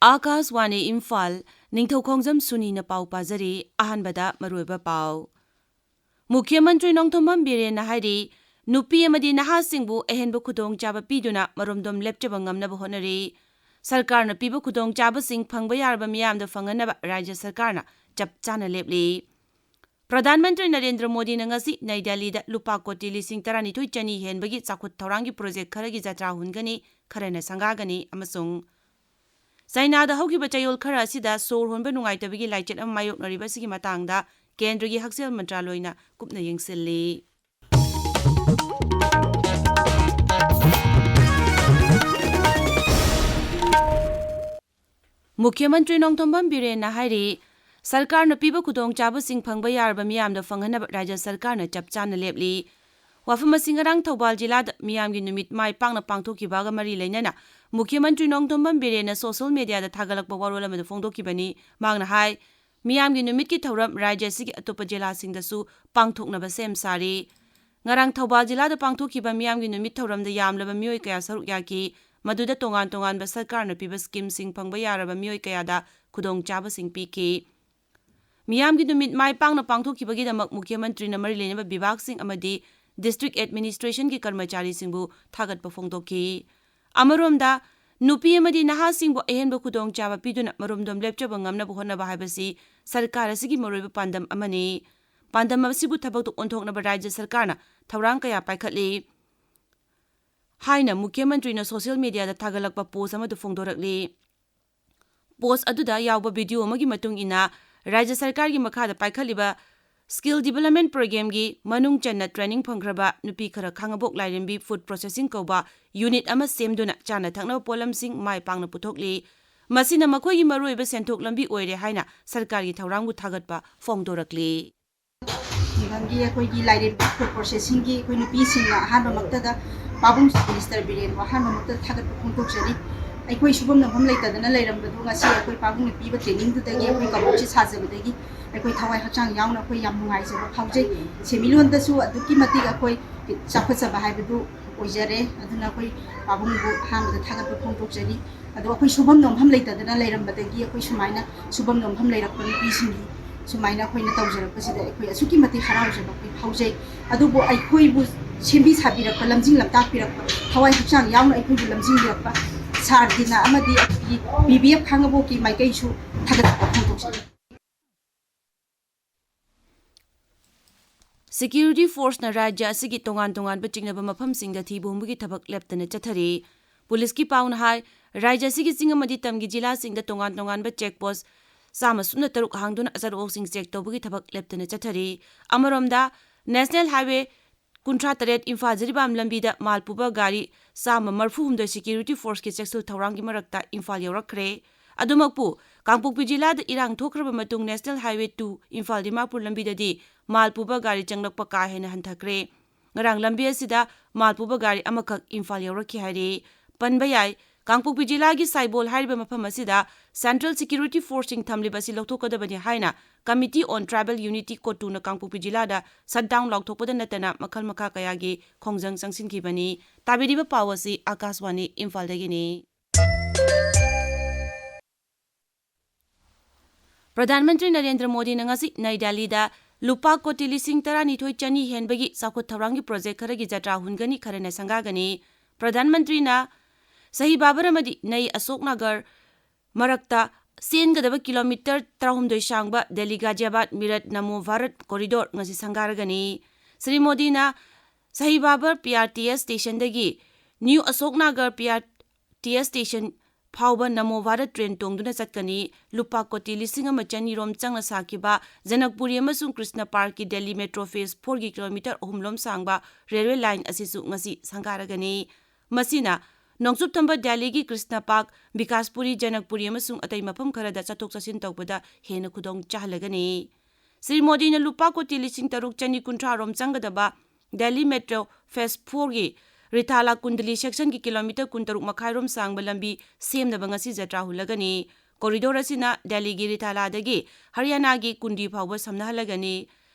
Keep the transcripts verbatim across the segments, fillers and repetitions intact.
ꯑꯥꯀꯥꯁꯋꯥꯅꯤ ꯏꯝꯐꯥꯜ, ꯅꯤꯡꯊꯧꯈꯣꯡꯖꯝ ꯁꯨꯅꯤꯅ ꯄꯥꯎ ꯄꯥꯖꯔꯤ꯫ ꯑꯍꯥꯟꯕꯗ ꯃꯔꯨꯑꯣꯏꯕ ꯄꯥꯎ꯫ ꯃꯨꯈ꯭ꯌ ꯃꯟꯇ꯭ꯔꯤ ꯅꯣꯡꯊꯣꯝꯕꯝ ꯕꯤꯔꯦꯟꯅ ꯍꯥꯏꯔꯤ, ꯅꯨꯄꯤ ꯑꯃꯗꯤ ꯅꯍꯥꯁꯤꯡꯕꯨ ꯑꯍꯦꯟꯕ ꯈꯨꯗꯣꯡꯆꯥꯕ ꯄꯤꯗꯨꯅ ꯃꯔꯣꯝꯗꯣꯝ ꯂꯦꯞꯆꯕ ꯉꯝꯅꯕ ꯍꯣꯠꯅꯔꯤ꯫ ꯁꯔꯀꯥꯔꯅ ꯄꯤꯕ ꯈꯨꯗꯣꯡꯆꯥꯕꯁꯤꯡ ꯐꯪꯕ ꯌꯥꯔꯕ ꯃꯤꯌꯥꯝꯗ ꯐꯪꯍꯟꯅꯕ ꯔꯥꯖ꯭ꯌ ꯁꯔꯀꯥꯔꯅ ꯆꯞ ꯆꯥꯅ ꯂꯦꯞꯂꯤ꯫ ꯄ꯭ꯔꯙꯥꯟ ꯃꯟꯇ꯭ꯔꯤ ꯅꯔꯦꯟꯗ꯭ꯔ ꯃꯣꯗꯤꯅ ꯉꯁꯤ ꯅꯩ ꯗꯦꯜꯂꯤꯗ ꯂꯨꯄꯥ ꯀꯣꯇꯤ ꯂꯤꯁꯤꯡ ꯇꯔꯥꯅꯤꯊꯣꯏ ꯆꯅꯤ ꯍꯦꯟꯕꯒꯤ ꯆꯥꯎꯈꯠ ꯊꯧꯔꯥꯡꯒꯤ ꯄ꯭ꯔꯣꯖꯦꯛ ꯈꯔꯒꯤ ꯖꯇ꯭ꯔꯥ ꯍꯨꯟꯒꯅꯤ, ꯈꯔꯅ ꯁꯪꯒꯥꯒꯅꯤ ꯑꯃꯁꯨꯡ ꯆꯥꯏꯅꯥꯗ ꯍꯧꯈꯤꯕ ꯆꯌꯣꯜ ꯈꯔ ꯑꯁꯤꯗ ꯁꯣꯔ ꯍꯣꯟꯕ ꯅꯨꯡꯉꯥꯏꯇꯕꯒꯤ ꯂꯥꯏꯆꯠ ꯑꯃ ꯃꯥꯌꯣꯛꯅꯔꯤꯕ ꯑꯁꯤꯒꯤ ꯃꯇꯥꯡꯗ ꯀꯦꯟꯗ꯭ꯔꯒꯤ ꯍꯛꯁꯦꯜ ꯃꯟꯇ꯭ꯔꯥꯂꯣꯏꯅ ꯀꯨꯞꯅ ꯌꯦꯡꯁꯤꯜꯂꯤ꯫ ꯃꯨꯈ꯭ꯌ ꯃꯟꯇ꯭ꯔꯤ ꯅꯣꯡꯊꯣꯝꯕꯝ ꯕꯤꯔꯦꯟꯅ ꯍꯥꯏꯔꯤ, ꯁꯔꯀꯥꯔꯅ ꯄꯤꯕ ꯈꯨꯗꯣꯡꯆꯥꯕꯁꯤꯡ ꯐꯪꯕ ꯌꯥꯔꯕ ꯃꯤꯌꯥꯝꯗ ꯐꯪꯍꯟꯅꯕ ꯔꯥꯖ꯭ꯌ ꯁꯔꯀꯥꯔꯅ ꯆꯞ ꯆꯥꯅ ꯂꯦꯞꯂꯤ꯫ ꯋꯥꯐꯝ ꯑꯁꯤ ꯉꯔꯥꯡ ꯊꯧꯕꯥꯜ ꯖꯤꯂꯥꯗ ꯃꯤꯌꯥꯝꯒꯤ ꯅꯨꯃꯤꯠ ꯃꯥꯏ ꯄꯥꯛꯅ ꯄꯥꯡꯊꯣꯛꯈꯤꯕꯒ ꯃꯔꯤ ꯂꯩꯅꯅ ꯃꯨꯈ꯭ꯌ ꯃꯟꯇ꯭ꯔꯤ ꯅꯣꯡꯊꯣꯝꯕꯝ ꯕꯤꯔꯦꯟꯅ ꯁꯣꯁꯤꯌꯦꯜ ꯃꯦꯗꯤꯌꯥꯗ ꯊꯥꯒꯠꯂꯛꯄ ꯋꯥꯔꯣꯜ ꯑꯃꯗ ꯐꯣꯡꯗꯣꯛꯈꯤꯕꯅꯤ꯫ ꯃꯍꯥꯛꯅ ꯍꯥꯏ, ꯃꯤꯌꯥꯝꯒꯤ ꯅꯨꯃꯤꯠꯀꯤ ꯊꯧꯔꯝ ꯔꯥꯖ꯭ꯌ ꯑꯁꯤꯒꯤ ꯑꯇꯣꯞꯄ ꯖꯤꯂꯥꯁꯤꯡꯗꯁꯨ ꯄꯥꯡꯊꯣꯛꯅꯕ ꯁꯦꯝ ꯁꯥꯔꯤ꯫ ꯉꯔꯥꯡ ꯊꯧꯕꯥꯜ ꯖꯤꯂꯥꯗ ꯄꯥꯡꯊꯣꯛꯈꯤꯕ ꯃꯤꯌꯥꯝꯒꯤ ꯅꯨꯃꯤꯠ ꯊꯧꯔꯝꯗ ꯌꯥꯝꯂꯕ ꯃꯤꯑꯣꯏ ꯀꯌꯥ ꯁꯔꯨꯛ ꯌꯥꯈꯤ꯫ ꯃꯗꯨꯗ ꯇꯣꯉꯥꯟ ꯇꯣꯉꯥꯟꯕ ꯁꯔꯀꯥꯔꯅ ꯄꯤꯕ ꯁ꯭ꯀꯤꯝꯁꯤꯡ ꯐꯪꯕ ꯌꯥꯔꯕ ꯃꯤꯑꯣꯏ ꯀꯌꯥꯗ ꯈꯨꯗꯣꯡꯆꯥꯕꯁꯤꯡ ꯄꯤꯈꯤ꯫ ꯃꯤꯌꯥꯝꯒꯤ ꯅꯨꯃꯤꯠ ꯃꯥꯏ ꯄꯥꯛꯅ ꯄꯥꯡꯊꯣꯛꯈꯤꯕꯒꯤꯗꯃꯛ ꯃꯨꯈ꯭ꯌ ꯃꯟꯇ꯭ꯔꯤꯅ ꯃꯔꯤ ꯂꯩꯅꯕ ꯕꯤꯚꯥꯒꯁꯤꯡ ꯑꯃꯗꯤ ꯗꯤꯁꯇ꯭ꯔꯤꯛ ꯑꯦꯗꯃꯤꯅꯤꯁꯇ꯭ꯔꯦꯁꯟꯒꯤ ꯀꯔꯃꯆꯥꯔꯤꯁꯤꯡꯕꯨ ꯊꯥꯒꯠꯄ ꯐꯣꯡꯗꯣꯛꯈꯤ꯫ ꯑꯃꯔꯣꯝꯗ, ꯅꯨꯄꯤ ꯑꯃꯗꯤ ꯅꯍꯥꯁꯤꯡꯕꯨ ꯑꯍꯦꯟꯕ ꯈꯨꯗꯣꯡꯆꯥꯕ ꯄꯤꯗꯨꯅ ꯃꯔꯣꯝꯗꯣꯝ ꯂꯦꯞꯆꯕ ꯉꯝꯅꯕ ꯍꯣꯠꯅꯕ ꯍꯥꯏꯕꯁꯤ ꯁꯔꯀꯥꯔ ꯑꯁꯤꯒꯤ ꯃꯔꯨꯑꯣꯏꯕ ꯄꯥꯟꯗꯝ ꯑꯃꯅꯤ꯫ ꯄꯥꯟꯗꯝ ꯑꯁꯤꯕꯨ ꯊꯕꯛꯇ ꯑꯣꯟꯊꯣꯛꯅꯕ ꯔꯥꯖ꯭ꯌ ꯁꯔꯀꯥꯔꯅ ꯊꯧꯔꯥꯡ ꯀꯌꯥ ꯄꯥꯏꯈꯠꯂꯤ ꯍꯥꯏꯅ ꯃꯨꯈ꯭ꯌ ꯃꯟꯇ꯭ꯔꯤꯅ ꯁꯣꯁꯤꯌꯦꯜ ꯃꯦꯗꯤꯌꯥꯗ ꯊꯥꯒꯠꯂꯛꯄ ꯄꯣꯁ ꯑꯃꯗ ꯐꯣꯡꯗꯣꯔꯛꯂꯤ꯫ ꯄꯣꯁ ꯑꯗꯨꯗ ꯌꯥꯎꯕ ꯚꯤꯗꯤꯑꯣ ꯑꯃꯒꯤ ꯃꯇꯨꯡ ꯏꯟꯅ, ꯔꯥꯖ꯭ꯌ ꯁꯔꯀꯥꯔꯒꯤ ꯃꯈꯥꯗ ꯄꯥꯏꯈꯠꯂꯤꯕ ꯁ꯭ꯀꯤꯜ ꯗꯤꯚꯦꯂꯞꯃꯦꯟꯠ ꯄ꯭ꯔꯣꯒ꯭ꯔꯥꯝꯒꯤ ꯃꯅꯨꯡ ꯆꯟꯅ ꯇ꯭ꯔꯦꯅꯤꯡ ꯐꯪꯈ꯭ꯔꯕ ꯅꯨꯄꯤ ꯈꯔ ꯈꯥꯉꯕꯣꯛ ꯂꯥꯏꯔꯦꯝꯕꯤ ꯐꯨꯗ ꯄ꯭ꯔꯣꯁꯦꯁꯤꯡ ꯀꯧꯕ ꯌꯨꯅꯤꯠ ꯑꯃ ꯁꯦꯝꯗꯨꯅ ꯆꯥꯅ ꯊꯛꯅꯕ ꯄꯣꯠꯂꯝꯁꯤꯡ ꯃꯥꯏ ꯄꯥꯛꯅ ꯄꯨꯊꯣꯛꯂꯤ꯫ ꯃꯁꯤꯅ ꯃꯈꯣꯏꯒꯤ ꯃꯔꯨꯑꯣꯏꯕ ꯁꯦꯟꯊꯣꯛ ꯂꯝꯕꯤ ꯑꯣꯏꯔꯦ ꯍꯥꯏꯅ ꯁꯔꯀꯥꯔꯒꯤ ꯊꯧꯔꯥꯡꯕꯨ ꯊꯥꯒꯠꯄ ꯐꯣꯡꯗꯣꯔꯛꯂꯤ꯫ ꯈꯨꯡꯒꯪꯒꯤ ꯑꯩꯈꯣꯏꯒꯤ ꯂꯥꯏꯔꯦꯝꯕꯤ ꯐꯨꯗ ꯄ꯭ꯔꯣꯁꯦꯁꯤꯡꯒꯤ ꯑꯩꯈꯣꯏ ꯅꯨꯄꯤꯁꯤꯡꯅ ꯑꯍꯥꯟꯕꯃꯛꯇꯗ ꯄꯥꯕꯨꯡ ꯆꯤꯐ ꯃꯤꯅꯤꯁꯇꯔ ꯕꯤꯔꯦꯟꯕꯨ ꯑꯍꯥꯟꯕꯃꯛꯇ ꯊꯥꯒꯠꯄ ꯐꯣꯡꯗꯣꯛꯆꯔꯤ꯫ ꯑꯩꯈꯣꯏ ꯁꯨꯐꯝ ꯅꯣꯝꯐꯝ ꯂꯩꯇꯗꯅ ꯂꯩꯔꯝꯕꯗꯨ ꯉꯁꯤ ꯑꯩꯈꯣꯏ ꯄꯥꯕꯨꯡꯅ ꯄꯤꯕ ꯇ꯭ꯔꯦꯅꯤꯡꯗꯨꯗꯒꯤ, ꯑꯩꯈꯣꯏ ꯀꯕꯣꯛꯁꯤ ꯁꯥꯖꯕꯗꯒꯤ ꯑꯩꯈꯣꯏ ꯊꯋꯥꯏ ꯍꯛꯆꯥꯡ ꯌꯥꯎꯅ ꯑꯩꯈꯣꯏ ꯌꯥꯝ ꯅꯨꯡꯉꯥꯏꯖꯕ ꯐꯥꯎꯖꯩ꯫ ꯁꯦꯟꯃꯤꯠꯂꯣꯟꯗꯁꯨ ꯑꯗꯨꯛꯀꯤ ꯃꯇꯤꯛ ꯑꯩꯈꯣꯏ ꯆꯥꯎꯈꯠꯆꯕ ꯍꯥꯏꯕꯗꯨ ꯑꯣꯏꯖꯔꯦ꯫ ꯑꯗꯨꯅ ꯑꯩꯈꯣꯏ ꯄꯥꯕꯨꯡꯕꯨ ꯑꯍꯥꯟꯕꯗ ꯊꯥꯒꯠꯄ ꯐꯣꯡꯗꯣꯛꯆꯔꯤ꯫ ꯑꯗꯣ ꯑꯩꯈꯣꯏ ꯁꯨꯐꯝ ꯅꯣꯝꯐꯝ ꯂꯩꯇꯗꯅ ꯂꯩꯔꯝꯕꯗꯒꯤ ꯑꯩꯈꯣꯏ ꯁꯨꯃꯥꯏꯅ ꯁꯨꯐꯝ ꯅꯣꯝꯐꯝ ꯂꯩꯔꯛꯄ ꯅꯨꯄꯤꯁꯤꯡꯒꯤ ꯁꯨꯃꯥꯏꯅ ꯑꯩꯈꯣꯏꯅ ꯇꯧꯖꯔꯛꯄꯁꯤꯗ ꯑꯩꯈꯣꯏ ꯑꯁꯨꯛꯀꯤ ꯃꯇꯤꯛ ꯍꯔꯥꯎꯖꯕ ꯑꯩꯈꯣꯏ ꯐꯥꯎꯖꯩ꯫ ꯑꯗꯨꯕꯨ ꯑꯩꯈꯣꯏꯕꯨ ꯁꯦꯝꯕꯤ ꯁꯥꯕꯤꯔꯛꯄ, ꯂꯝꯖꯤꯡ ꯂꯝꯇꯥꯛꯄꯤꯔꯛꯄ, ꯊꯋꯥꯏ ꯍꯛꯆꯥꯡ ꯌꯥꯎꯅ ꯑꯩꯈꯣꯏꯕꯨ ꯂꯝꯖꯤꯡꯕꯤꯔꯛꯄ ꯁꯥꯔ ꯗꯤꯅꯥ ꯑꯃꯗꯤ ꯑꯩꯈꯣꯏꯒꯤ ꯕꯤ ꯕꯤ ꯑꯦꯐ ꯈꯥꯡꯉꯕꯣꯛꯀꯤ ꯃꯥꯏꯀꯩꯁꯨ ꯊꯥꯒꯠꯄ ꯐꯣꯡꯗꯣꯛꯆꯔꯤ꯫ Security forceꯅ ꯔꯥꯖ꯭ꯌ ꯑꯁꯤꯒꯤ ꯇꯣꯉꯥꯟ ꯇꯣꯉꯥꯟꯕ ꯆꯤꯡꯅꯕ ꯃꯐꯝꯁꯤꯡꯗ ꯊꯤꯕ ꯍꯨꯝꯕꯒꯤ ꯊꯕꯛ ꯂꯦꯞꯇꯅ ꯆꯠꯊꯔꯤ꯫ ꯄꯨꯂꯤꯁꯀꯤ ꯄꯥꯎꯅ ꯍꯥꯏ, ꯔꯥꯖ꯭ꯌ ꯑꯁꯤꯒꯤ ꯆꯤꯡ ꯑꯃꯗꯤ ꯇꯝꯒꯤ ꯖꯤꯂꯥꯁꯤꯡꯗ ꯇꯣꯉꯥꯟ ꯇꯣꯉꯥꯟꯕ check post ꯆꯥꯝꯃ ꯁꯨꯞꯅ ꯇꯔꯨꯛ ꯍꯥꯡꯗꯨꯅ ꯑꯆꯠ ꯑꯋꯣꯛꯁꯤꯡ check ꯇꯧꯕꯒꯤ ꯊꯕꯛ ꯂꯦꯞꯇꯅ ꯆꯠꯊꯔꯤ꯫ ꯑꯃꯔꯣꯝꯗ, National Highway ꯀꯨꯟꯊ꯭ꯔꯥ ꯇꯔꯦꯠ ꯏꯝꯐꯥꯜ ꯖꯤꯔꯤꯕꯥꯝ ꯂꯝꯕꯤꯗ ꯃꯥꯜ ꯄꯨꯕ ꯒꯥꯔꯤ ꯆꯥꯝꯃ ꯃꯔꯤꯐꯨ ꯍꯨꯝꯗꯣꯏ security forceꯀꯤ ꯆꯦꯛꯁꯤꯜ ꯊꯧꯔꯥꯡꯒꯤ ꯃꯔꯛꯇ ꯏꯝꯐꯥꯜ ꯌꯧꯔꯛꯈ꯭ꯔꯦ꯫ ꯑꯗꯨꯃꯛꯄꯨ, ꯀꯥꯡꯄꯣꯛꯄꯤ ꯖꯤꯂꯥꯗ ꯏꯔꯥꯡ ꯊꯣꯛꯈ꯭ꯔꯕ ꯃꯇꯨꯡ National Highway two Imphal Dimapur ꯂꯝꯕꯤꯗꯗꯤ ꯃꯥꯜ ꯄꯨꯕ ꯒꯥꯔꯤ ꯆꯪꯂꯛꯄ ꯀꯥ ꯍꯦꯟꯅ ꯍꯟꯊꯈ꯭ꯔꯦ꯫ ꯉꯔꯥꯡ ꯂꯝꯕꯤ ꯑꯁꯤꯗ ꯃꯥꯜ ꯄꯨꯕ ꯒꯥꯔꯤ ꯑꯃꯈꯛ ꯏꯝꯐꯥꯜ ꯌꯧꯔꯛꯈꯤ ꯍꯥꯏꯔꯤ꯫ ꯄꯟꯕ ꯌꯥꯏ, ꯀꯥꯡꯄꯣꯛꯄꯤ ꯖꯤꯂꯥꯒꯤ ꯁꯥꯏꯕꯣꯜ ꯍꯥꯏꯔꯤꯕ ꯃꯐꯝ ꯑꯁꯤꯗ Central Security Forceꯁꯤꯡ ꯊꯝꯂꯤꯕ ꯑꯁꯤ ꯂꯧꯊꯣꯛꯀꯗꯕꯅꯤ ꯍꯥꯏꯅ Committee on Tribal Unity, COTUꯅ ꯀꯥꯡꯄꯣꯛꯄꯤ ꯖꯤꯂꯥꯗ shutdown ꯂꯥꯎꯊꯣꯛꯄꯗ ꯅꯠꯇꯅ ꯃꯈꯜ ꯃꯈꯥ ꯀꯌꯥꯒꯤ ꯈꯣꯡꯖꯪ ꯆꯪꯁꯤꯟꯈꯤꯕꯅꯤ꯫ ꯇꯥꯕꯤꯔꯤꯕ ꯄꯥꯎ ꯑꯁꯤ ꯑꯀꯥꯁꯕꯥꯅꯤ ꯏꯝꯐꯥꯜꯗꯒꯤꯅꯤ꯫ ꯄ꯭ꯔꯙꯥꯟ ꯃꯟꯇ꯭ꯔꯤ ꯅꯔꯦꯟꯗ꯭ꯔ ꯃꯣꯗꯤꯅ ꯉꯁꯤ ꯅꯩ ꯗꯦꯜꯂꯤꯗ ꯂꯨꯄꯥ ꯀꯣꯇꯤ ꯂꯤꯁꯤꯡ ꯇꯔꯥꯅꯤꯊꯣꯏ ꯆꯅꯤ ꯍꯦꯟꯕꯒꯤ ꯆꯥꯎꯈꯠ ꯊꯧꯔꯥꯡꯒꯤ project ꯈꯔꯒꯤ ꯖꯇ꯭ꯔꯥ ꯍꯨꯟꯒꯅꯤ, ꯈꯔꯅ ꯁꯪꯒꯥꯒꯅꯤ꯫ ꯄ꯭ꯔꯙꯥꯟ ꯃꯟꯇ꯭ꯔꯤꯅ ꯁꯍꯤꯕꯥꯕꯔ ꯑꯃꯗꯤ ꯅꯩ ꯑꯁꯣꯛ ꯅꯥꯒꯔ ꯃꯔꯛꯇ ꯆꯦꯟꯒꯗꯕ kilometre ꯇꯔꯥꯍꯨꯝꯗꯣꯏ ꯁꯥꯡꯕ ꯗꯦꯜꯂꯤ ꯒꯥꯖꯤꯌꯥꯕꯥꯗ ꯃꯤꯔꯠ ꯅꯃꯣ ꯚꯥꯔꯠ corridor ꯉꯁꯤ ꯁꯪꯒꯥꯔꯒꯅꯤ꯫ ꯁ꯭ꯔꯤ ꯃꯣꯗꯤꯅ ꯁꯍꯤꯕꯥꯕꯔ ꯄꯤ ꯑꯥꯔ ꯇꯤ ꯑꯦꯁ stationꯗꯒꯤ ꯅ꯭ꯌꯨ ꯑꯁꯣꯛ ꯅꯥꯒꯔ ꯄꯤ ꯑꯥꯔ ꯇꯤ ꯑꯦꯁ station ꯐꯥꯎꯕ ꯅꯃꯣ ꯚꯥꯔꯠ train ꯇꯣꯡꯗꯨꯅ ꯆꯠꯀꯅꯤ꯫ ꯂꯨꯄꯥ ꯀꯣꯇꯤ ꯂꯤꯁꯤꯡ ꯑꯃ ꯆꯅꯤ ꯔꯣꯝ ꯆꯪꯅ ꯁꯥꯈꯤꯕ ꯖꯅꯛꯄꯨꯔꯤ ꯑꯃꯁꯨꯡ ꯀ꯭ꯔꯤꯁꯅ ꯄꯥꯔꯛꯀꯤ ꯗꯦꯜꯂꯤ metro phase fourꯒꯤ kilometre ꯑꯍꯨꯝ ꯂꯣꯝ ꯁꯥꯡꯕ railway line ꯑꯁꯤꯁꯨ ꯉꯁꯤ ꯁꯪꯒꯥꯔꯒꯅꯤ꯫ ꯃꯁꯤꯅ ꯅꯣꯡꯆꯨꯞ ꯊꯪꯕ ꯗꯦꯜꯂꯤꯒꯤ ꯀ꯭ꯔꯤꯁꯅ ꯄꯥꯔꯛ, ꯕꯤꯀꯥꯁꯄꯨꯔꯤ, ꯖꯅꯛꯄꯨꯔꯤ ꯑꯃꯁꯨꯡ ꯑꯇꯩ ꯃꯐꯝ ꯈꯔꯗ ꯆꯠꯊꯣꯛ ꯆꯠꯁꯤꯟ ꯇꯧꯕꯗ ꯍꯦꯟꯅ ꯈꯨꯗꯣꯡ ꯆꯥꯍꯜꯂꯒꯅꯤ꯫ ꯁ꯭ꯔꯤ ꯃꯣꯗꯤꯅ ꯂꯨꯄꯥ ꯀꯣꯇꯤ ꯂꯤꯁꯤꯡ ꯇꯔꯨꯛ ꯆꯅꯤ ꯀꯨꯟꯊ꯭ꯔꯥ ꯔꯣꯝ ꯆꯪꯒꯗꯕ ꯗꯦꯜꯂꯤ metro phase fourꯒꯤ ꯔꯤꯊꯥꯂꯥ ꯀꯨꯟꯗꯂꯤ sectionꯒꯤ kilometre ꯀꯨꯟꯇꯔꯨꯛ ꯃꯈꯥꯏ ꯔꯣꯝ ꯁꯥꯡꯕ ꯂꯝꯕꯤ ꯁꯦꯝꯅꯕ ꯉꯁꯤ ꯖꯇ꯭ꯔꯥ ꯍꯨꯜꯂꯒꯅꯤ꯫ Corridor ꯑꯁꯤꯅ ꯗꯦꯜꯂꯤꯒꯤ ꯔꯤꯊꯥꯂꯥꯗꯒꯤ ꯍꯔꯤꯌꯥꯅꯥꯒꯤ ꯀꯨꯟꯗꯤ ꯐꯥꯎꯕ ꯁꯝꯅꯍꯜꯂꯒꯅꯤ꯫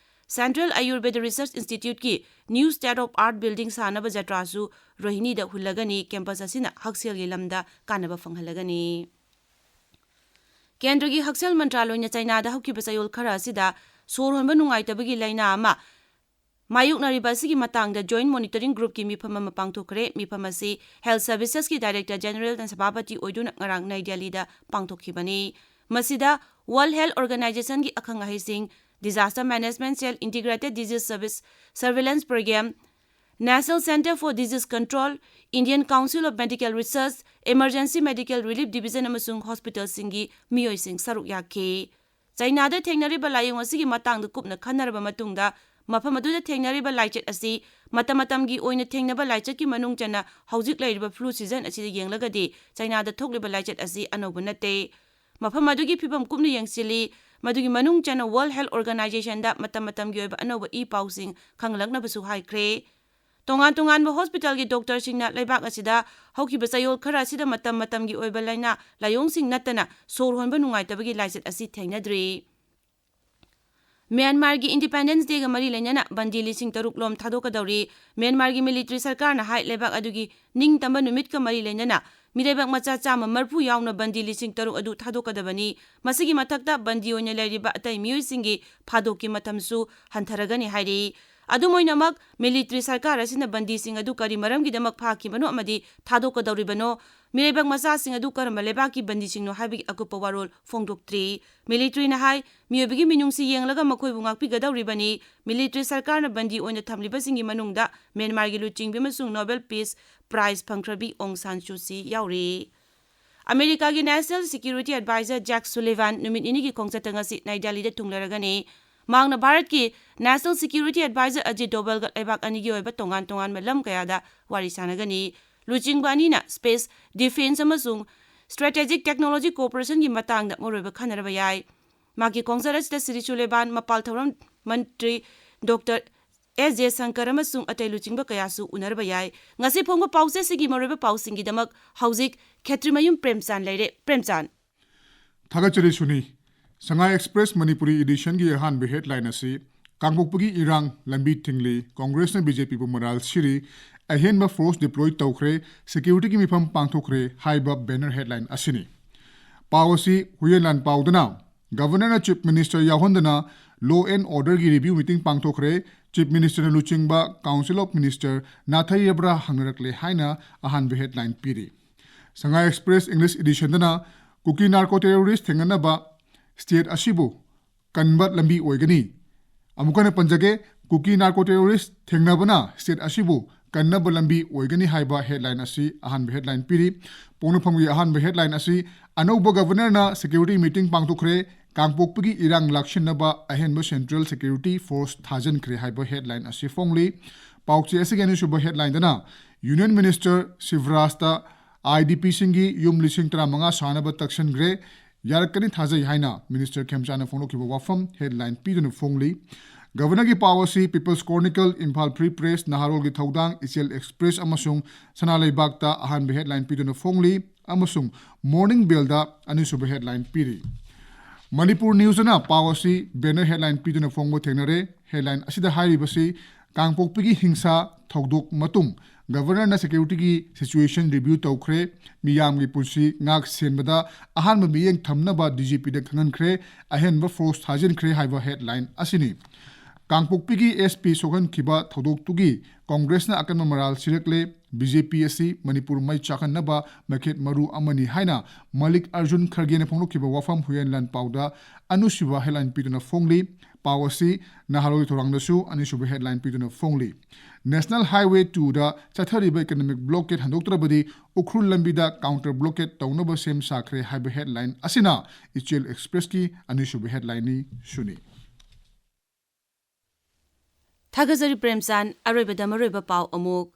Central Ayurveda Research Institute ꯀꯤ New State of Art Building ꯁꯥꯅꯕ ꯖꯇ꯭ꯔꯥꯁꯨ ꯔꯣꯍꯤꯅꯤꯗ ꯍꯨꯜꯂꯒꯅꯤ꯫ Campus ꯑꯁꯤꯅ ꯍꯛꯁꯦꯜꯒꯤ ꯂꯝꯗ ꯀꯥꯟꯅꯕ ꯐꯪꯍꯜꯂꯒꯅꯤ꯫ ꯀꯦꯟꯗ꯭ꯔꯒꯤ ꯍꯛꯁꯦꯜ ꯃꯟꯇ꯭ꯔꯥꯂꯣꯏꯅ ꯆꯩꯅꯥꯗ ꯍꯧꯈꯤꯕ ꯆꯌꯣꯜ ꯈꯔ ꯑꯁꯤꯗ ꯁꯣꯔ ꯍꯣꯟꯕ ꯅꯨꯡꯉꯥꯏꯇꯕꯒꯤ ꯂꯥꯏꯅꯥ ꯑꯃ ꯃꯥꯌꯣꯛꯅꯔꯤꯕ ꯑꯁꯤꯒꯤ ꯃꯇꯥꯡꯗ Joint Monitoring Group ꯀꯤ ꯃꯤꯐꯝ ꯑꯃ ꯄꯥꯡꯊꯣꯛꯈ꯭ꯔꯦ꯫ ꯃꯤꯐꯝ ꯑꯁꯤ Health Services ꯀꯤ Director General ꯅ ꯁꯚꯥꯄꯇꯤ ꯑꯣꯏꯗꯨꯅ ꯉꯔꯥꯡ ꯅꯩ ꯗꯦꯜꯂꯤꯗ ꯄꯥꯡꯊꯣꯛꯈꯤꯕꯅꯤ꯫ ꯃꯁꯤꯗ World Health Organization ꯒꯤ ꯑꯈꯪ ꯑꯍꯩꯁꯤꯡ, Disaster Management Cell, Integrated Disease Service Surveillance Program, National Center for Disease Control, Indian Council of Medical Research, Emergency Medical Relief Division ꯑꯃꯁꯨꯡ hospital ꯁꯤꯡꯒꯤ ꯃꯤꯑꯣꯏꯁꯤꯡ ꯁꯔꯨꯛ ꯌꯥꯈꯤ꯫ ꯆꯩꯅꯥꯗ ꯊꯦꯡꯅꯔꯤꯕ ꯂꯥꯏꯑꯣꯡ ꯑꯁꯤꯒꯤ ꯃꯇꯥꯡꯗ ꯀꯨꯞꯅ ꯈꯟꯅꯔꯕ ꯃꯇꯨꯡꯗ, ꯃꯐꯝ ꯑꯗꯨꯗ ꯊꯦꯡꯅꯔꯤꯕ ꯂꯥꯏꯆꯠ ꯑꯁꯤ ꯃꯇꯝ ꯃꯇꯝꯒꯤ ꯑꯣꯏꯅ ꯊꯦꯡꯅꯕ ꯂꯥꯏꯆꯠꯀꯤ ꯃꯅꯨꯡ ꯆꯟꯅ ꯍꯧꯖꯤꯛ ꯂꯩꯔꯤꯕ flu season ꯑꯁꯤꯗ ꯌꯦꯡꯂꯒꯗꯤ ꯆꯩꯅꯥꯗ ꯊꯣꯛꯂꯤꯕ ꯂꯥꯏꯆꯠ ꯑꯁꯤ ꯑꯅꯧꯕ ꯅꯠꯇꯦ꯫ ꯃꯐꯝ ꯑꯗꯨꯒꯤ ꯐꯤꯕꯝ ꯀꯨꯞꯅ ꯌꯦꯡꯁꯤꯜꯂꯤ, ꯃꯗꯨꯒꯤ ꯃꯅꯨꯡ ꯆꯟꯅ World Health Organization ꯗ ꯃꯇꯝ ꯃꯇꯝꯒꯤ ꯑꯣꯏꯕ ꯑꯅꯧꯕ ꯏ ꯄꯥꯎꯁꯤꯡ ꯈꯪꯂꯛꯅꯕꯁꯨ ꯍꯥꯏꯈ꯭ꯔꯦ꯫ ꯇꯣꯉꯥꯟ ꯇꯣꯉꯥꯟꯕ hospital ꯒꯤ doctor ꯁꯤꯡꯅ ꯂꯩꯕꯥꯛ ꯑꯁꯤꯗ ꯍꯧꯈꯤꯕ ꯆꯌꯣꯜ ꯈꯔ ꯑꯁꯤꯗ ꯃꯇꯝ ꯃꯇꯝꯒꯤ ꯑꯣꯏꯕ ꯂꯥꯏꯅꯥ ꯂꯥꯏꯑꯣꯡꯁꯤꯡ ꯅꯠꯇꯅ ꯁꯣꯔ ꯍꯣꯟꯕ ꯅꯨꯡꯉꯥꯏꯇꯕꯒꯤ ꯂꯥꯏꯆꯠ ꯑꯁꯤ ꯊꯦꯡꯅꯗ꯭ꯔꯤ꯫ ꯃ꯭ꯌꯥꯟꯃꯥꯔꯒꯤ Independence Day ꯒ ꯃꯔꯤ ꯂꯩꯅꯅ ꯕꯟꯗꯤ ꯂꯤꯁꯤꯡ ꯇꯔꯨꯛ ꯂꯣꯝ ꯊꯥꯗꯣꯛꯀꯗꯧꯔꯤ꯫ ꯃ꯭ꯌꯥꯟꯃꯥꯔꯒꯤ military ꯁꯔꯀꯥꯔꯅ ꯍꯥꯏ, ꯂꯩꯕꯥꯛ ꯑꯗꯨꯒꯤ ꯅꯤꯡꯇꯝꯕ ꯅꯨꯃꯤꯠꯀ ꯃꯔꯤ ꯂꯩꯅꯅ ꯃꯤꯔꯩꯕꯥꯛ ꯃꯆꯥ ꯆꯥꯝꯃ ꯃꯔꯤꯐꯨ ꯌꯥꯎꯅ ꯕꯟꯗꯤ ꯂꯤꯁꯤꯡ ꯇꯔꯨꯛ ꯑꯗꯨ ꯊꯥꯗꯣꯛꯀꯗꯕꯅꯤ꯫ ꯃꯁꯤꯒꯤ ꯃꯊꯛꯇ ꯕꯟꯗꯤ ꯑꯣꯏꯅ ꯂꯩꯔꯤꯕ ꯑꯇꯩ ꯃꯤꯑꯣꯏꯁꯤꯡꯒꯤ ꯐꯥꯗꯣꯛꯀꯤ ꯃꯇꯝꯁꯨ ꯍꯟꯊꯔꯒꯅꯤ ꯍꯥꯏꯔꯤ꯫ ꯑꯗꯨꯝ ꯑꯣꯏꯅꯃꯛ, military ꯁꯔꯀꯥꯔ ꯑꯁꯤꯅ ꯕꯟꯗꯤꯁꯤꯡ ꯑꯗꯨ ꯀꯔꯤ ꯃꯔꯝꯒꯤꯗꯃꯛ ꯐꯥꯈꯤꯕꯅꯣ ꯑꯃꯗꯤ ꯊꯥꯗꯣꯛꯀꯗꯧꯔꯤꯕꯅꯣ, ꯃꯤꯔꯩꯕꯥꯛ ꯃꯆꯥꯁꯤꯡ ꯑꯗꯨ ꯀꯔꯝꯕ ꯂꯩꯕꯥꯛꯀꯤ ꯕꯟꯗꯤꯁꯤꯡꯅꯣ ꯍꯥꯏꯕꯒꯤ ꯑꯀꯨꯞꯄ ꯋꯥꯔꯣꯜ ꯐꯣꯡꯗꯣꯛꯇ꯭ꯔꯤ꯫ Military ꯅ ꯍꯥꯏ, ꯃꯤꯑꯣꯏꯕꯒꯤ ꯃꯤꯅꯨꯡꯁꯤ ꯌꯦꯡꯂꯒ ꯃꯈꯣꯏꯕꯨ ꯉꯥꯛꯄꯤꯒꯗꯧꯔꯤꯕꯅꯤ꯫ Military ꯁꯔꯀꯥꯔꯅ ꯕꯟꯗꯤ ꯑꯣꯏꯅ ꯊꯝꯂꯤꯕꯁꯤꯡꯒꯤ ꯃꯅꯨꯡꯗ ꯃ꯭ꯌꯥꯟꯃꯥꯔꯒꯤ ꯂꯨꯆꯤꯡꯕꯤ ꯑꯃꯁꯨꯡ Nobel Peace Prize ꯐꯪꯈ꯭ꯔꯕꯤ ꯑꯣꯡ ꯁꯥꯟ ꯁꯨ ꯆꯤ ꯌꯥꯎꯔꯤ꯫ ꯑꯃꯦꯔꯤꯀꯥꯒꯤ National Security Advisor Jake Sullivan ꯅꯨꯃꯤꯠ ꯅꯤꯅꯤꯒꯤ ꯈꯣꯡꯆꯠꯇ ꯉꯁꯤ ꯅꯩ ꯗꯦꯜꯂꯤꯗ ꯊꯨꯡꯂꯔꯒꯅꯤ꯫ ꯃꯍꯥꯛꯅ ꯚꯥꯔꯠꯀꯤ National Security Advisor Ajit Dovalꯒ ꯂꯩꯕꯥꯛ ꯑꯅꯤꯒꯤ ꯑꯣꯏꯕ ꯇꯣꯉꯥꯟ ꯇꯣꯉꯥꯟꯕ ꯂꯝ ꯀꯌꯥꯗ ꯋꯥꯔꯤ ꯁꯥꯟꯅꯒꯅꯤ꯫ ꯂꯨꯆꯤꯡꯕ ꯑꯅꯤꯅ space, defense ꯑꯃꯁꯨꯡ strategic technology cooperation ꯒꯤ ꯃꯇꯥꯡꯗ ꯃꯔꯨꯑꯣꯏꯕ ꯈꯟꯅꯔꯕ ꯌꯥꯏ꯫ ꯃꯍꯥꯛꯀꯤ ꯈꯣꯡꯆꯠ ꯑꯁꯤꯗ ꯁ꯭ꯔꯤ ꯁꯨꯂꯦꯚꯥꯟ, ꯃꯄꯥꯟ ꯊꯧꯔꯝ ꯃꯟꯇ꯭ꯔꯤ Doctor ꯑꯦꯁ ꯖꯌꯁꯪꯀꯔ ꯑꯃꯁꯨꯡ ꯑꯇꯩ ꯂꯨꯆꯤꯡꯕ ꯀꯌꯥꯁꯨ ꯎꯅꯔꯕ ꯌꯥꯏ꯫ ꯉꯁꯤ ꯐꯣꯡꯕ ꯄꯥꯎꯆꯦꯁꯤꯒꯤ ꯃꯔꯨꯑꯣꯏꯕ ꯄꯥꯎꯁꯤꯡꯒꯤꯗꯃꯛ ꯍꯧꯖꯤꯛ ꯈꯦꯇ꯭ꯔꯤꯃꯌꯨꯝ ꯄ꯭ꯔꯦꯝꯆꯥꯟ ꯂꯩꯔꯦ꯫ ꯄ꯭ꯔꯦꯝꯆꯥꯟ꯫ ꯊꯥꯒꯠꯆꯔꯤ ꯁꯨꯅꯤ꯫ ꯁꯉꯥꯏ Express ꯃꯅꯤꯄꯨꯔꯤ edition ꯒꯤ ꯑꯍꯥꯟꯕ headline ꯑꯁꯤ ꯀꯥꯡꯄꯣꯛꯄꯤꯒꯤ ꯏꯔꯥꯡ ꯂꯝꯕꯤ ꯊꯤꯡꯂꯤ, ꯀꯣꯡꯒ꯭ꯔꯦꯁꯅ ꯕꯤ ꯖꯦ ꯄꯤꯕꯨ ꯃꯔꯥꯜ ꯁꯤꯔꯤ, ꯑꯍꯦꯟꯕ ꯐꯣꯔꯁ ꯗꯤꯄ꯭ꯂꯣꯏ ꯇꯧꯈ꯭ꯔꯦ, ꯁꯦꯀ꯭ꯌꯨꯔꯤꯇꯤꯒꯤ ꯃꯤꯐꯝ ꯄꯥꯡꯊꯣꯛꯈ꯭ꯔꯦ ꯍꯥꯏꯕ ꯕꯦꯅꯔ ꯍꯦꯗꯂꯥꯏꯟ ꯑꯁꯤꯅꯤ꯫ ꯄꯥꯎ ꯑꯁꯤ ꯍꯨꯌꯦꯟ ꯂꯥꯟꯄꯥꯎꯗꯅ ꯒꯕꯔꯅꯔꯅ ꯆꯤꯐ ꯃꯤꯅꯤꯁꯇꯔ ꯌꯥꯎꯍꯟꯗꯅ law and orderꯒꯤ review meeting ꯄꯥꯡꯊꯣꯛꯈ꯭ꯔꯦ, ꯆꯤꯐ ꯃꯤꯅꯤꯁꯇꯔꯅ ꯂꯨꯆꯤꯡꯕ Council of Minister ꯅꯥꯊꯩꯔꯕ꯭ꯔꯥ ꯍꯪꯅꯔꯛꯂꯦ ꯍꯥꯏꯅ ꯑꯍꯥꯟꯕ ꯍꯦꯗꯂꯥꯏꯟ ꯄꯤꯔꯤ꯫ ꯁꯉꯥꯏ ꯑꯦꯛꯁꯄ꯭ꯔꯦꯁ English editionꯗꯅ ꯀꯨꯀꯤ ꯅꯥꯔꯀꯣ ꯇꯦꯔꯣꯔꯤꯁ ꯊꯦꯡꯅꯅꯕ ꯁ꯭ꯇꯦꯠ ꯑꯁꯤꯕꯨ ꯀꯟꯕ ꯂꯝꯕꯤ ꯑꯣꯏꯒꯅꯤ꯫ ꯑꯃꯨꯛ ꯍꯟꯅ ꯄꯟꯖꯒꯦ, ꯀꯨꯀꯤ ꯅꯥꯔꯀꯣ ꯇꯦꯔꯣꯔꯤꯁ ꯊꯦꯡꯅꯕꯅ ꯁ꯭ꯇꯦꯠ ꯑꯁꯤꯕꯨ ꯀꯟꯅꯕ ꯂꯝꯕꯤ ꯑꯣꯏꯒꯅꯤ ꯍꯥꯏꯕ ꯍꯦꯗꯂꯥꯏꯟ ꯑꯁꯤ ꯑꯍꯥꯟꯕ ꯍꯦꯗꯂꯥꯏꯟ ꯄꯤꯔꯤ꯫ ꯄꯣꯛꯅꯐꯝꯒꯤ ꯑꯍꯥꯟꯕ ꯍꯦꯗꯂꯥꯏꯟ ꯑꯁꯤ ꯑꯅꯧꯕ ꯒꯕꯔꯅꯔꯅ ꯁꯦꯀ꯭ꯌꯨꯔꯤꯇꯤ ꯃꯤꯇꯤꯡ ꯄꯥꯡꯊꯣꯛꯈ꯭ꯔꯦ, ꯀꯥꯡꯄꯣꯛꯄꯤꯒꯤ ꯏꯔꯥꯡ ꯂꯥꯛꯁꯤꯟꯅꯕ ꯑꯍꯦꯟꯕ ꯁꯦꯟꯇ꯭ꯔꯦꯜ ꯁꯦꯀ꯭ꯌꯨꯔꯤꯇꯤ ꯐꯣꯔꯁ ꯊꯥꯖꯤꯟꯈ꯭ꯔꯦ ꯍꯥꯏꯕ ꯍꯦꯗꯂꯥꯏꯟ ꯑꯁꯤ ꯐꯣꯡꯂꯤ꯫ ꯄꯥꯎꯆꯦ ꯑꯁꯤꯒꯤ ꯑꯅꯤꯁꯨꯕ ꯍꯦꯗꯂꯥꯏꯟꯗꯅ ꯌꯨꯅꯤꯌꯟ ꯃꯤꯅꯤꯁꯇꯔ ꯁꯤꯕꯔꯥꯖꯇ ꯑꯥꯏ ꯗꯤ ꯄꯤꯁꯤꯡꯒꯤ ꯌꯨꯝ ꯂꯤꯁꯤꯡ ꯇꯔꯥꯃꯉꯥ ꯁꯥꯅꯕ ꯇꯛꯁꯟꯈ꯭ꯔꯦ, ꯌꯥꯔꯛꯀꯅꯤ ꯊꯥꯖꯩ ꯍꯥꯏꯅ ꯃꯤꯅꯤꯁꯇꯔ ꯈꯦꯝꯆꯥꯅ ꯐꯣꯡꯗꯣꯛꯈꯤꯕ ꯋꯥꯐꯝ ꯍꯦꯗꯂꯥꯏꯟ ꯄꯤꯗꯨꯅ ꯐꯣꯡꯂꯤ꯫ ꯒꯕꯔꯅꯔꯒꯤ ꯄꯥꯎ ꯑꯁꯤ People's Chronicle, Imphal free press, ꯅꯍꯥꯔꯣꯜꯒꯤ ꯊꯧꯗꯥꯡ, ꯏꯆꯦꯜ ꯑꯦꯛꯁꯄ꯭ꯔꯦꯁ ꯑꯃꯁꯨꯡ ꯁꯅꯥ ꯂꯩꯕꯥꯛꯇ ꯑꯍꯥꯟꯕ ꯍꯦꯗꯂꯥꯏꯟ ꯄꯤꯗꯨꯅ ꯐꯣꯡꯂꯤ ꯑꯃꯁꯨꯡ ꯃꯣꯔꯅꯤꯡ ꯕꯦꯜꯗ ꯑꯅꯤꯁꯨꯕ ꯍꯦꯗꯂꯥꯏꯟ ꯄꯤꯔꯤ꯫ ꯃꯅꯤꯄꯨꯔ ꯅ꯭ꯌꯨꯁꯅ ꯄꯥꯎ ꯑꯁꯤ ꯕꯦꯅꯔ ꯍꯦꯗꯂꯥꯏꯟ ꯄꯤꯗꯨꯅ ꯐꯣꯡꯕ ꯊꯦꯡꯅꯔꯦ꯫ ꯍꯦꯗꯂꯥꯏꯟ ꯑꯁꯤꯗ ꯍꯥꯏꯔꯤꯕꯁꯤ ꯀꯥꯡꯄꯣꯛꯄꯤꯒꯤ ꯍꯤꯡꯁꯥ ꯊꯧꯗꯣꯛ ꯃꯇꯨꯡ ꯒꯕꯔꯅꯔꯅ ꯁꯦꯀ꯭ꯌꯨꯔꯤꯇꯤꯒꯤ ꯁꯤꯆꯨꯋꯦꯁꯟ ꯔꯤꯚ꯭ꯌꯨ ꯇꯧꯈ꯭ꯔꯦ, ꯃꯤꯌꯥꯝꯒꯤ ꯄꯨꯟꯁꯤ ꯉꯥꯛ ꯁꯦꯟꯕꯗ ꯑꯍꯥꯟꯕ ꯃꯤꯠꯌꯦꯡ ꯊꯝꯅꯕ ꯗꯤ ꯖꯤ ꯄꯤꯗ ꯈꯪꯍꯟꯈ꯭ꯔꯦ, ꯑꯍꯦꯟꯕ ꯐꯣꯔꯁ ꯊꯥꯖꯤꯟꯈ꯭ꯔꯦ ꯍꯥꯏꯕ ꯍꯦꯗꯂꯥꯏꯟ ꯑꯁꯤꯅꯤ꯫ ꯀꯥꯡꯄꯣꯛꯄꯤꯒꯤ ꯑꯦꯁ ꯄꯤ ꯁꯣꯛꯍꯟꯈꯤꯕ ꯊꯧꯗꯣꯛꯇꯨꯒꯤ ꯀꯣꯡꯒ꯭ꯔꯦꯁꯅ ꯑꯀꯟꯕ ꯃꯔꯥꯜ ꯁꯤꯔꯛꯂꯦ, ꯕꯤ ꯖꯦ ꯄꯤ ꯑꯁꯤ ꯃꯅꯤꯄꯨꯔ ꯃꯩ ꯆꯥꯛꯍꯟꯅꯕ ꯃꯩꯈꯦꯠ ꯃꯔꯨ ꯑꯃꯅꯤ ꯍꯥꯏꯅ ꯃꯜꯂꯤꯛ ꯑꯔꯖꯨꯟ ꯈꯔꯒꯦꯅ ꯐꯣꯡꯗꯣꯛꯈꯤꯕ ꯋꯥꯐꯝ ꯍꯨꯌꯦꯟ ꯂꯥꯟꯄꯥꯎꯗ ꯑꯅꯤꯁꯨꯕ ꯍꯦꯗꯂꯥꯏꯟ ꯄꯤꯗꯨꯅ ꯐꯣꯡꯂꯤ꯫ ꯄꯥꯎ ꯑꯁꯤ ꯅꯍꯥꯔꯣꯜꯒꯤ ꯊꯧꯔꯥꯡꯗꯁꯨ ꯑꯅꯤꯁꯨꯕ ꯍꯦꯗꯂꯥꯏꯟ ꯄꯤꯗꯨꯅ ꯐꯣꯡꯂꯤ꯫ ꯅꯦꯁꯅꯦꯜ ꯍꯥꯏꯋꯦ ꯇꯨꯗ ꯆꯠꯊꯔꯤꯕ ꯏꯀꯅꯣꯃꯤꯛ ꯕ꯭ꯂꯣꯀꯦꯠ ꯍꯟꯗꯣꯛꯇ꯭ꯔꯕꯗꯤ ꯎꯈ꯭ꯔꯨꯜ ꯂꯝꯕꯤꯗ ꯀꯥꯎꯟꯇꯔ ꯕ꯭ꯂꯣꯀꯦꯠ ꯇꯧꯅꯕ ꯁꯦꯝ ꯁꯥꯈ꯭ꯔꯦ ꯍꯥꯏꯕ ꯍꯦꯗꯂꯥꯏꯟ ꯑꯁꯤꯅ ꯏꯆꯦꯜ ꯑꯦꯛꯁꯄ꯭ꯔꯦꯁꯀꯤ ꯑꯅꯤꯁꯨꯕ ꯍꯦꯗꯂꯥꯏꯟꯅꯤ꯫ ꯁꯨꯅꯤ꯫ ꯊꯥꯒꯠꯆꯔꯤ ꯄ꯭ꯔꯦꯝꯆꯥꯟ꯫ ꯑꯔꯣꯏꯕꯗ ꯃꯔꯨꯑꯣꯏꯕ ꯄꯥꯎ ꯑꯃꯨꯛ꯫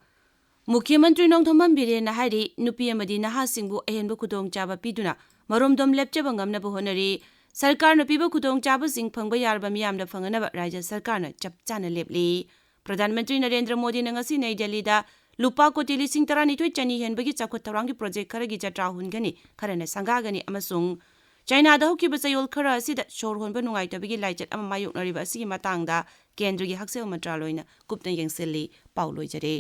ꯃꯨꯈ꯭ꯌ ꯃꯟꯇ꯭ꯔꯤ ꯅꯣꯡꯊꯣꯝꯕꯝ ꯕꯤꯔꯦꯟꯅ ꯍꯥꯏꯔꯤ, ꯅꯨꯄꯤ ꯑꯃꯗꯤ ꯅꯍꯥꯁꯤꯡꯕꯨ ꯑꯍꯦꯟꯕ ꯈꯨꯗꯣꯡꯆꯥꯕ ꯄꯤꯗꯨꯅ ꯃꯔꯣꯝꯗꯣꯝ ꯂꯦꯞꯆꯕ ꯉꯝꯅꯕ ꯍꯣꯠꯅꯔꯤ꯫ ꯁꯔꯀꯥꯔꯅ ꯄꯤꯕ ꯈꯨꯗꯣꯡꯆꯥꯕꯁꯤꯡ ꯐꯪꯕ ꯌꯥꯔꯕ ꯃꯤꯌꯥꯝꯅ ꯐꯪꯅꯅꯕ ꯔꯥꯖ꯭ꯌ ꯁꯔꯀꯥꯔꯅ ꯆꯞ ꯆꯥꯅ ꯂꯦꯞꯂꯤ꯫ ꯄ꯭ꯔꯙꯥꯟ ꯃꯟꯇ꯭ꯔꯤ ꯅꯔꯦꯟꯗ꯭ꯔ ꯃꯣꯗꯤꯅ ꯉꯁꯤ ꯅꯩ ꯗꯦꯜꯂꯤꯗ ꯂꯨꯄꯥ ꯀꯣꯇꯤ ꯂꯤꯁꯤꯡ ꯇꯔꯥꯅꯤꯊꯣꯏ ꯆꯅꯤ ꯍꯦꯟꯕꯒꯤ ꯆꯥꯎꯈꯠ ꯊꯧꯔꯥꯡꯒꯤ ꯄ꯭ꯔꯣꯖꯦꯛ ꯈꯔꯒꯤ ꯖꯇ꯭ꯔꯥ ꯍꯨꯟꯒꯅꯤ, ꯈꯔꯅ ꯁꯪꯒꯥꯒꯅꯤ ꯑꯃꯁꯨꯡ ꯆꯥꯏꯅꯥꯗ ꯍꯧꯈꯤꯕ ꯆꯌꯣꯜ ꯈꯔ ꯑꯁꯤꯗ ꯁꯣꯔ ꯍꯣꯟꯕ ꯅꯨꯡꯉꯥꯏꯇꯕꯒꯤ ꯂꯥꯏꯆꯠ ꯑꯃ ꯃꯥꯌꯣꯛꯅꯔꯤꯕ ꯑꯁꯤꯒꯤ ꯃꯇꯥꯡꯗ ꯀꯦꯟꯗ꯭ꯔꯒꯤ ꯍꯛꯁꯦꯜ ꯃꯟꯇ꯭ꯔꯥꯂꯣꯏꯅ ꯀꯨꯞꯅ ꯌꯦꯡꯁꯤꯜꯂꯤ꯫ ꯄꯥꯎ ꯂꯣꯏꯖꯔꯦ꯫